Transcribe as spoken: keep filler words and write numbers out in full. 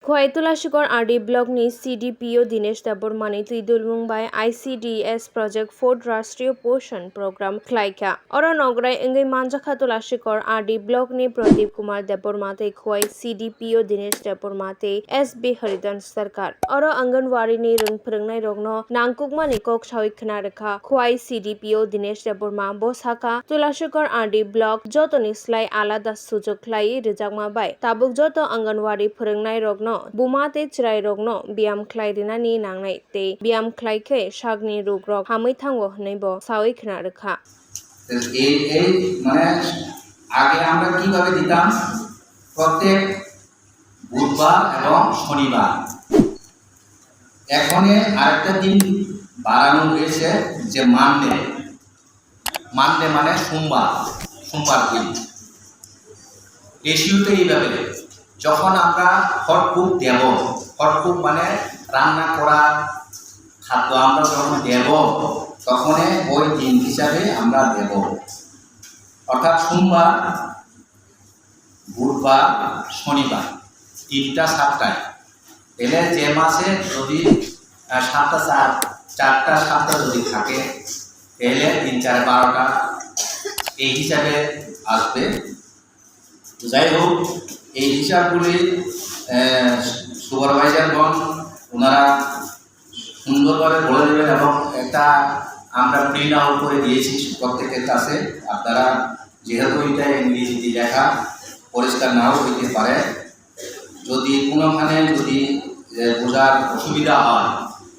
Khowai Tulashikor R D block ni C D P O Dinesh Debbarma ni twi dulmung bai I C D S Project four Rashtriya Poshan Program khlaikha. Oro nograi wngwi manjakha Tulashikor R D block ni Pradip Kumar Debbarma tei Khowai C D P O Dinesh Debbarma tei S B Haridan Sarkar. Oro Anganwadi ni rwng phwrwngnairokno nangkukmani kok sawi khna rwkha Khowai C D P O Dinesh Debbarma. Bo sakha, Tulashikor R D block jotoni slai alada sujok khlaiwi rwjakma bai tabuk joto Anganwadi phwrwngnairokno buma tei chwrairokno biyam khlai rinani nangnai tei biyam khlai khe sakni rugrok hamwi thango hwnwi bo sawi khna rwkha. এই এই মানে আগে আমরা কিভাবে দিতাম? প্রত্যেক বুধবার এবং শনিবার। এখন আরেকটা দিন বাড়ানো হয়েছে, যে মানডে। মানডে মানে সোমবার, সোমবার দিন। রেশিওতে এইভাবে, যখন আমরা হট কুক দেব, হট কুক মানে রান্না করা খাদ্য আমরা যখন দেব, তখন ওই দিন হিসাবে আমরা দেব। অর্থাৎ সোমবার, বুধবার, শনিবার, তিনটা সাপ্তাহে। তাহলে যে মাসে যদি আহ, সাতটা চার, চারটা সাতটা যদি থাকে, তাহলে তিন চার বারোটা, এই হিসাবে আসবে। যাই হোক, এই হিসাবগুলি সুপারভাইজারগণ ওনারা সুন্দরভাবে বলে দেবেন এবং একটা আমরা প্রিন্ট আউট করে দিয়েছি প্রত্যেকের কাছে। আপনারা যেহেতু এটা ইংরেজিতে লেখা, পরিষ্কার নাও হইতে পারে, যদি কোনোখানে যদি বোঝার অসুবিধা হয়,